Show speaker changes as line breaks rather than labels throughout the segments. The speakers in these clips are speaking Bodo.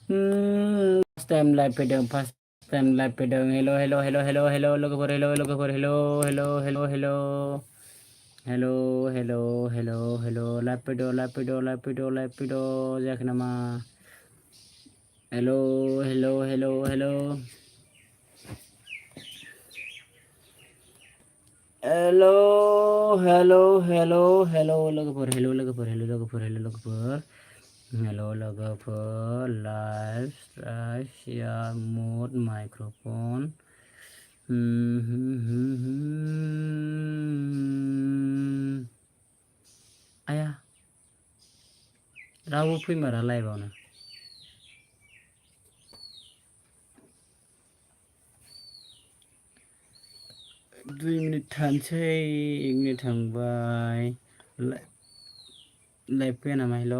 First time live pedang, first time live pedang. Hello, hello, hello, hello, hello, logoper, hello, logoper, hello, hello, hello, hello. Hello, hello, hello, hello. Live pedo, live pedo, live pedo, live pedo. Jak nama. Hello, hello, hello, hello. Hello, hello, hello, hello, logoper, hello, logoper, hello, logoper, hello, logoper. Hello, logoper. Live, live, share, mode, microphone. Ayah, rawu fैमारा लाइभआवनो 2 minute थानोसै 1 मिनिट थांबाय लाइभ फैया नामा हेल'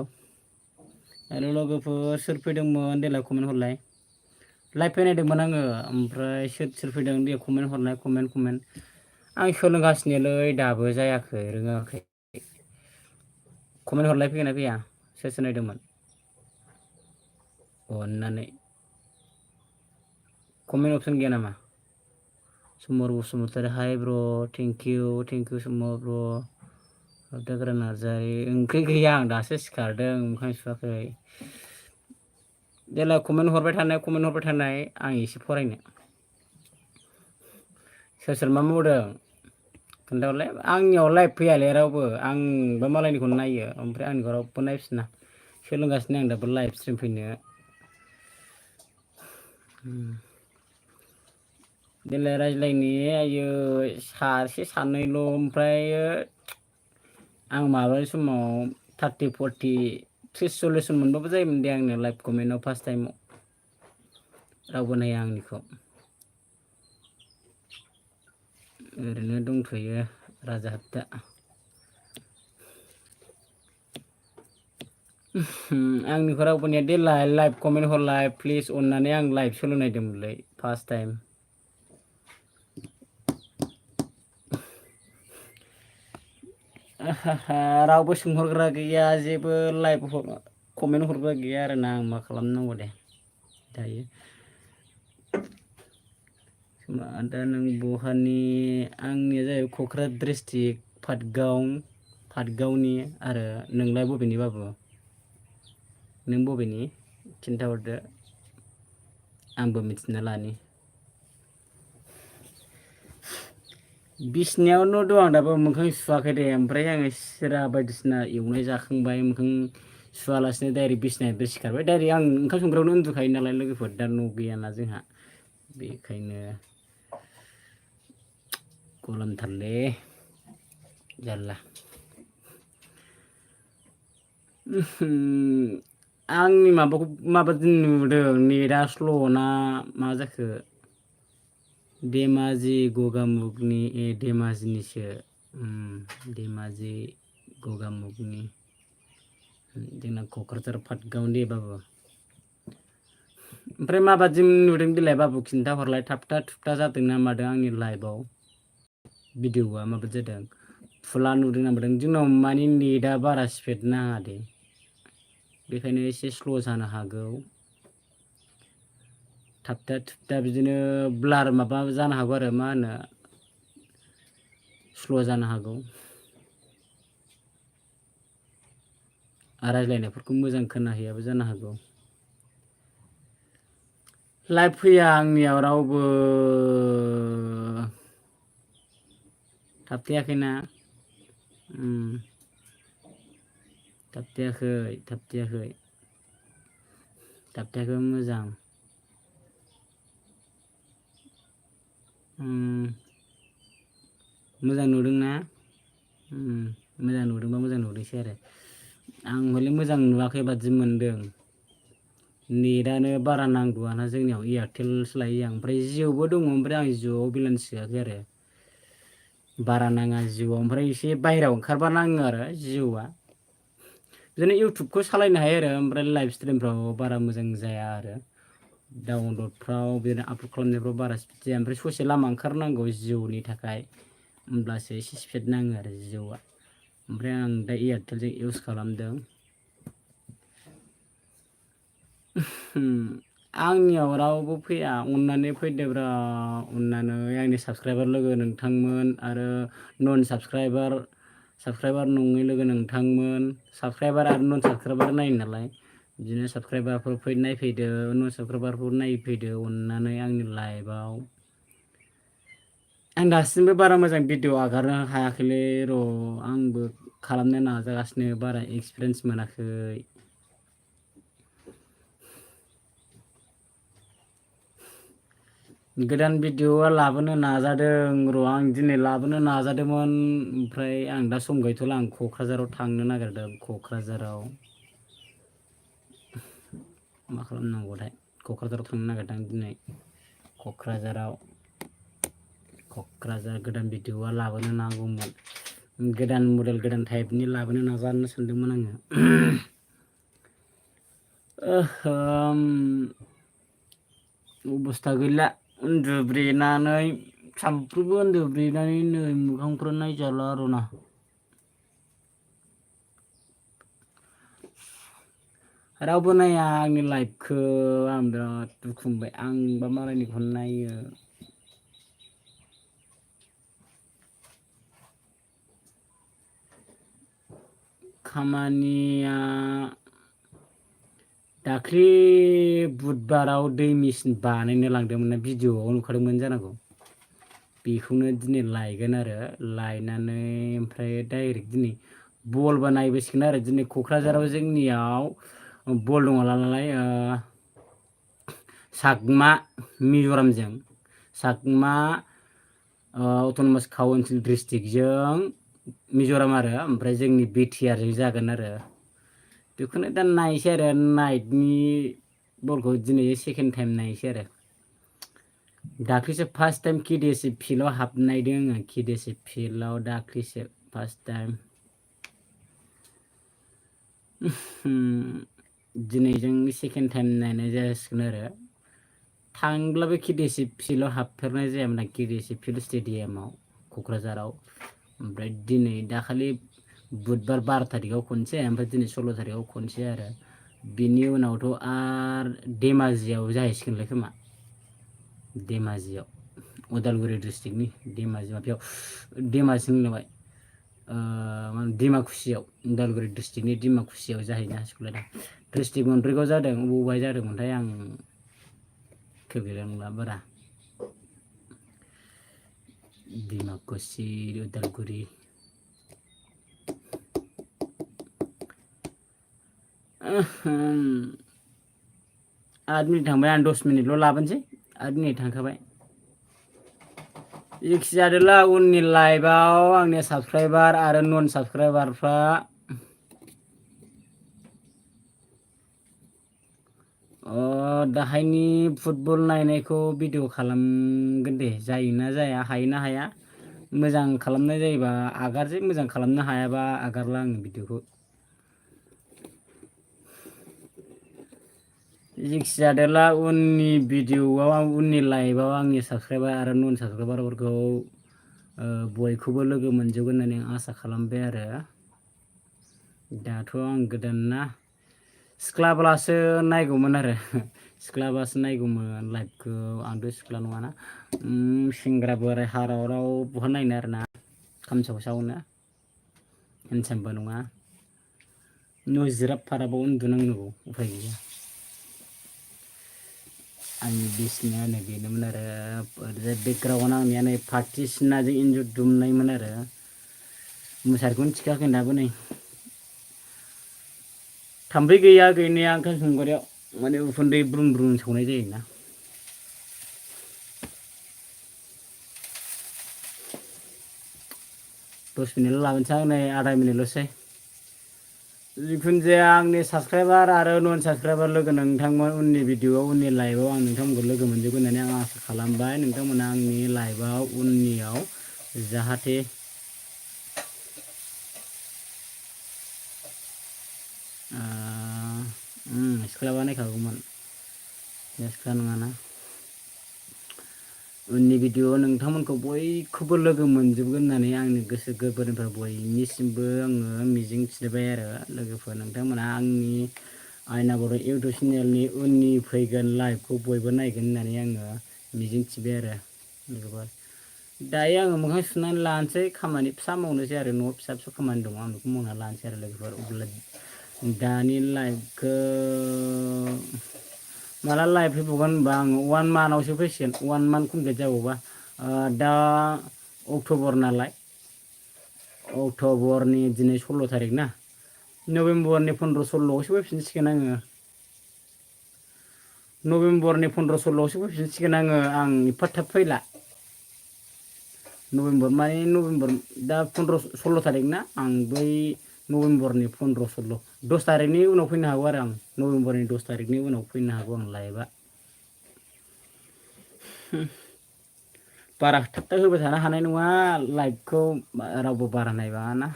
हेल' लोगोफोर सोर फैदोंमोन देलाय कमेन्ट हरलाय लाइभ फैनायदोंमोन आङो ओमफ्राय सोर फैदों दे कमेन्ट हरलाय कमेन्ट आं सोलोंगासिनोलै दाबो जायाखै रोङाखै कमेन्ट हरलाय फैगोन ना फैया सोर नायदोंमोन अननानै कमेन्ट अप्शन गैया नामा Sumur Basumatary hi bro thank you Sumur bro Dagra Narzary ओंख्रि गैया आं दासो सिखारदों ओंखाम सुवाखै देलाय कमेन्ट हरबाय थानाय आं एसे फरायनो सोर मा मावदों खोन्थाहरलाय आंनियाव लाइभ फैयालै रावबो आंबो मालायनिखौ नायो ओमफ्राय आंनिखौ रावबो नायफिना सोलोंगासिनो आं दाबो लाइभ स्ट्रिम फैनो देलाय रायज्लायनि आयो सासे सानैल' ओमफ्राय आं माबानि समाव 30 40 30 40 मोनबाबो जायोमोन दे आंनो लाइभ कमेन्टआव फार्स्ट टाइमाव रावबो नाया आंनिखौ ओरैनो दंथ'यो राजा हाबदा आंनिखौ रावबो नाया देलाय लाइभ कमेन्ट हरलाय प्लिज अननानै आं लाइभ सोलोंनायदोंमोनलै फार्स्ट टाइम रावबो सोंहरग्रा गैया जेबो लाइभ कमेन्ट हरग्रा गैया आरोना आं मा खालामनांगौ दे दायो दा नों बहानि आंनिया जाहैबाय क'क्राझार डिस्ट्रिक्ट पाटगावनि आरो नोंलाय बबेनि बाबु नों बबेनि खिन्थाहरदो आंबो मिथिना लानि बिसिनायावनो दं आं दाबो मोखां सुवाखै दे ओमफ्राय आङो सिरा बायदिसिना एवनाय जाखांबाय मोखां सुवालासिनो डाइरेक्ट बिसिनानिफ्राय सिखारबाय डाइरेक्ट आं ओंखाम संग्रायावनो उन्दुखायो नालाय लोगोफोर दा न' गैयाना जोंहा बेखायनो गरमथारलै जारला आंनि माबाखौ माबादि नुदों नेटआ स्ल' ना मा जाखो धेमाजि गगामुगनि धेमाजिनिसो धेमाजि गगामुगनि जोंना क'क्राझार पाटगावनि दे बाबु ओमफ्राय माबादि नुदों देलाय बाबु खिन्थाहरलाय थाबथा थुबथा जादों ना मादों आंनि लाइभआव भिडिअ'आ माबादि जादों फुला नुदों ना मादों जोंनाव मानि नेटआ बारा स्पिड नाङा दे बेखायनो एसे स्ल' जानो हागौ थाबथा थुबथा बिदिनो ब्लार माबा जानो हागौ आरो मा होनो स्ल' जानो हागौ रायज्लायनायफोरखौ मोजां खोनाहैयाबो जानो हागौ लाइभ फैया आंनियाव रावबो थाबथायाखैना थाबथायाखै मोजां मोजां नुदोंना मोजां नुदोंबा मोजां नुदोंसै आरो आं हले मोजां नुवाखै बादि मोनदों नेटआनो बारा नांगौआना जोंनियाव एयारटेलसो लायो आं ओमफ्राय जिअ'बो दङ ओमफ्राय आं जिअ'आव बेलेन्स सोआखै आरो बारा नाङा जिअ'आव ओमफ्राय एसे बाहेरायाव ओंखारबा नाङो आरो जिअ'आ बिदिनो इउटुबखौ सालायनो हायो आरो ओमफ्राय लाइभ स्ट्रिमफ्राव बारा मोजां जाया आरो डाउनलडफ्राव बिदिनो आपल'ड खालामनायफ्राव बारा स्पिड जाया ओमफ्राय ससे लामा ओंखारनांगौ जिअ'नि थाखाय होमब्लासो एसे स्पिड नाङो आरो जिअ'आ ओमफ्राय आं दा एयारटेलजों इउज खालामदों आंनियाव रावबो फैया अननानै फैदोब्रा अननानै आंनि साबस्क्राइबार लोगो नोंथांमोन आरो नन साबस्क्राइबार नङै लोगो नोंथांमोन साबस्क्राइबार आरो नन साबस्क्राइबार नायो नालाय बिदिनो साबस्क्राइबारफोर नायफैदो नन साबस्क्राइबारफोर नायफैदो अननानै आंनि लाइभआव आं दासिमबो बारा मोजां भिडिअ आगारनो हायाखैलै र' आंबो खालामनो नाजागासिनो बारा एक्सपिरियेन्स मोनाखै गोदान भिडिअआ लाबोनो नाजादों र' आं दिनै लाबोनो नाजादोंमोन ओमफ्राय आं दा सम गैथ'ला आं क'क्राझाराव थांनो नागिरदों क'क्राझाराव मा खालामनांगौथाय क'क्राझाराव थांनो नागिरदों दिनै क'क्राझार गोदान भिडिअआ लाबोनो नांगौमोन गोदान मडेल गोदान टाइपनि लाबोनो नाजानो सानदोंमोन आङो अबस्था गैला उन्दुब्रेनानै सामफ्रोमबो उन्दुब्रेनानै नै मोखांफ्रा नायजाला आरोना रावबो नाया आंनि लाइभखौ आं बिराद दुखु मोनबाय आंबा मालायनिखौ नायो खामानिया दाख्लि बुधबाराव दै मेचिन बानायनो लांदोंमोन ना भिडिअआव नुखादोंमोन जानांगौ बेखौनो दिनै लायगोन आरो लायनानै ओमफ्राय डाइरेक्ट दिनै बलबो नायबोसिगोन आरो दिनै क'क्राझाराव जोंनियाव बल दङ नालाय सागमा मिज'रामजों सागमा अट'नमास काउन्सिल डिस्ट्रिक्टजों मिज'राम आरो ओमफ्राय जोंनि बिटिआरजों जागोन आरो बेखौनो दा नायसै आरो नाइटनि बलखौ दिनै सेकेन्ड टाइम नायसै आरो दाख्लैसो फार्स्ट टाइम केडिएसि फिल्डआव हाबनायदों आङो केडिएसि फिल्डआव दाख्लैसो फार्स्ट टाइम दिनै जों सेकेन्ड टाइम नायनाय जासिगोन आरो थांब्लाबो केडिएसि फिल्डआव हाबफेरनाय जायामोन आं केडिएसि फिल्ड स्टेडियामाव क'क्राझाराव ओमफ्राय दिनै दाखालि बुधबार 12 तारिखआव खनसे ओमफ्राय दिनै 16 तारिखआव खनसे आरो बिनि उनावथ' आरो धेमाजियाव जाहैसिगोनलाय खोमा धेमाजियाव उदालगुरि डिस्ट्रिक्टनि धेमाजि माबायाव धेमाजि होनलायबाय डिमाकुसियाव उदालगुरि डिस्ट्रिक्टनि डिमाकुसियाव जाहैनो हासिगौलाय दा डिस्ट्रिक्ट मोनब्रैगाव जादों बबेहाय जादोंमोनथाय आं खेल गैला नंला बारा डिमाकुसि उदालगुरि 8 मिनिट थांबाय आं 10 मिनिटल' लाबोनोसै 8 मिनिट थांखाबाय जेखि जादोला उननि लाइभआव आंनि साबस्क्राइबार आरो नन साबस्क्राइबारफ्रा दाहायनि फुटबल नायनायखौ भिडिअ खालामगोन दे जायोना जाया हायोना हाया मोजां खालामनाय जायोबा आगारसै मोजां खालामनो हायाबा आगारला आं भिडिअखौ जेखि जादोला उननि भिडिअआव उननि लाइभआव आंनि साबस्क्राइबार आरो नन साबस्क्राइबारफोरखौ बयखौबो लोगो मोनजोबगोन होननानै आं आसा खालामबाय आरो दाथ' आं गोदान ना सिख्लाब्लासो नायगौमोन आरो सिख्लाबासो नायगौमोन लाइभखौ आंथ' सिख्ला नङाना सेंग्रा बोराय हाराव बहा नायनो आरोना खामसावसावनो हेन्डसामबो नङा न' जिराब फाराबाव उन्दुनांगौ उफाय गैया आंनि बिसिनायानो बेनोमोन आरो ओरैजाय बेकग्राउन्डआव आंनिया नै पार्टि सिनाजों इन्जुर दुमनायमोन आरो मुसारिखौनो थिखाखै दाबो नै थाम्फै गैया गैनाया ओंखाम संग्रायाव माने उखुन्दै ब्रुं ब्रुं सावनाय जायोना 10 मिनिटल' लाबोनोसै आं नै आधा मिनिटल'सै जिखुनु जाया आंनि साबस्क्राइबार आरो नन साबस्क्राइबार लोगो नोंथांमोन उननि भिडिअआव उननि लाइभआव आं नोंथांमोनखौ लोगो मोनजोबगोन होननानै आं आसा खालामबाय नोंथांमोना आंनि लाइभआव उननियाव जाहाथे सिख्लाबा नायखागौमोन सिख्ला नङाना उननि भिडिअआव नोंथांमोनखौ बयखौबो लोगो मोनजोबगोन होननानै आंनि गोसो गोरबोनिफ्राय बयनिसिमबो आङो मिजिं थिबाय आरो लोगोफोर नोंथांमोना आंनि आयना बर' इउटुब चेनेलनि उननि फैगोन लाइभखौ बयबो नायगोन होननानै आङो मिजिंथिबाय आरो लोगोफोर। दायो आङो मोखां सुनानै लानोसै खामानि फिसा मावनोसै आरो न'आव फिसा फिसौ खामानि दङ आं बेखौ मावना लानोसै आरो लोगोफोर। अब्ला दानि लाइभखौ माला लाइभ फैबावगोन होनबा आङो 1 मान्थआवसो फैसिगोन 1 मान्थ कमप्लिट जाबावबा दा अक्ट'बर नालाय अक्ट'बरनि दिनै 16 थारिख ना नभेम्बरनि 15-16आवसो फैफिनसिगोन आङो नभेम्बरनि 15-16आवसो फैफिनसिगोन आं एफा थाब फैला नभेम्बर माने नभेम्बर दा 15-16 थारिख ना आं बै नभेम्बरनि 15-16 10 थारिखनि उनाव फैनो हागौ आरो आं नभेम्बरनि 10 थारिखनि उनाव फैनो हागौ आं लाइभआ बारा थाब थाब होबाय थानो हानाय नङा लाइभखौ रावबो बारा नायबाङाना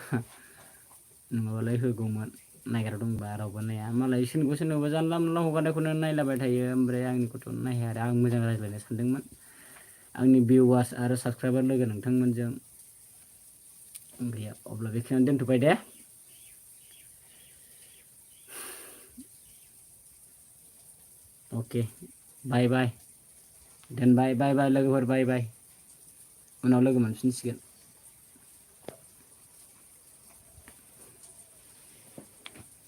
नङाबालाय होगौमोन नायग्रा दंबा रावबो नाया मालाय सोरनिखौबा जानला मोनला हगारनायखौनो नायलाबाय थायो ओमफ्राय आंनिखौथ' नाया आरो आं मोजां रायज्लायनो सानदोंमोन आंनि भिउवार्स आरो साबसक्राइबार लोगो नोंथांमोनजों गैया अब्ला बेखिनियावनो दोनथ'बाय दे अके बाय बाय दोनबाय बाय बाय लोगोफोर बाय बाय उनाव लोगो मोनफिनसिगोन